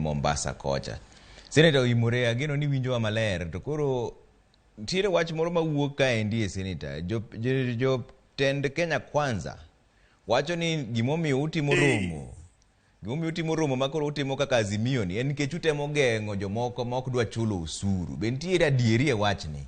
Mombasa kocha. Senator Oimore, ageno ni winjowa maler to koro nitiere wach moro mawuok kaendi e Senator. Jotend Kenya Kwanza wacho ni gimomiyo utimo romo gimomiyo utimo romo ma koro utimo kaka Azimio ni en nikech utemo geng'o jomoko ma ok dwa chulo osuru. Be nitiere adieri e wachni?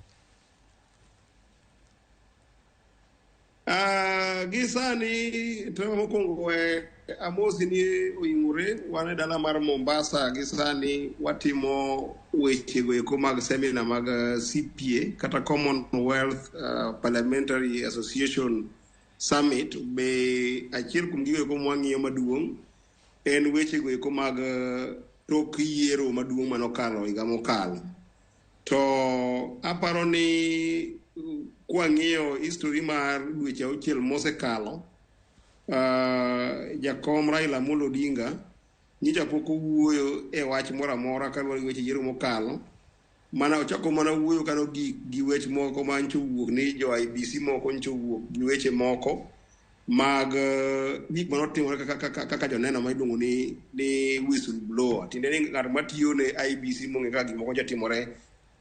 Gi sani to mokwongo we amosi ni oimore wan e dala mar Mombasa gi sani watimo wechego eko mag semina mag CPA kata Commonwealth Parliamentary Association Summit. Be achiel kuom gigo eko mwang'iyo maduong' en wechego eko mag tok yiero maduong' manokalo higa mokalo. To aparo ni kwang'iyo history mar dweche auchiel mosekalo, jakom Raila Amolo Odinga nyicha pok owuoyo e wach moro amora kaluwore gi weche yiero mokalo. Mana ochako mana wuoyo kano gik gi wech moko ma nyicha owuok ni jo IBC moko nyicha owuok gi weche moko mag gik manotimore kaka joneno ma iluongo ni whistleblower. Tiende ni ng'at matiyo ne IBC mong'e kaka gik moko jatimore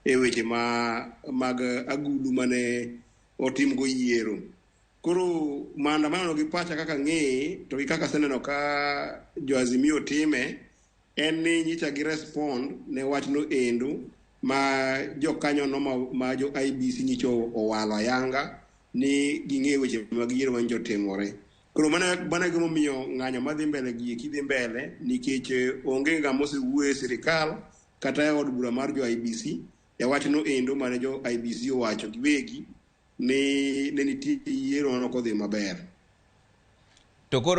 e weche mag agulu mane otimgo yiero. Koro maandamano gi pacha kaka ng'e to gi kaka aseneno ka jo Azimio time en ni nyicha gi respond ne wachno endo ma jokanyono ma jo IBC nyicha owalo ayanga ni ging'e weche mag yiero ma nyicha otimore. Koro mano e gimomiyo ng'anyo madhi mbele gi eki dhi mbele nikech onge ng'ama osewuoyo e sirikal kata e od bura mar jo IBC e wachno endo mane jo IBC owacho giwegi ni ne nitie yiero mane ok odhi maber. To koro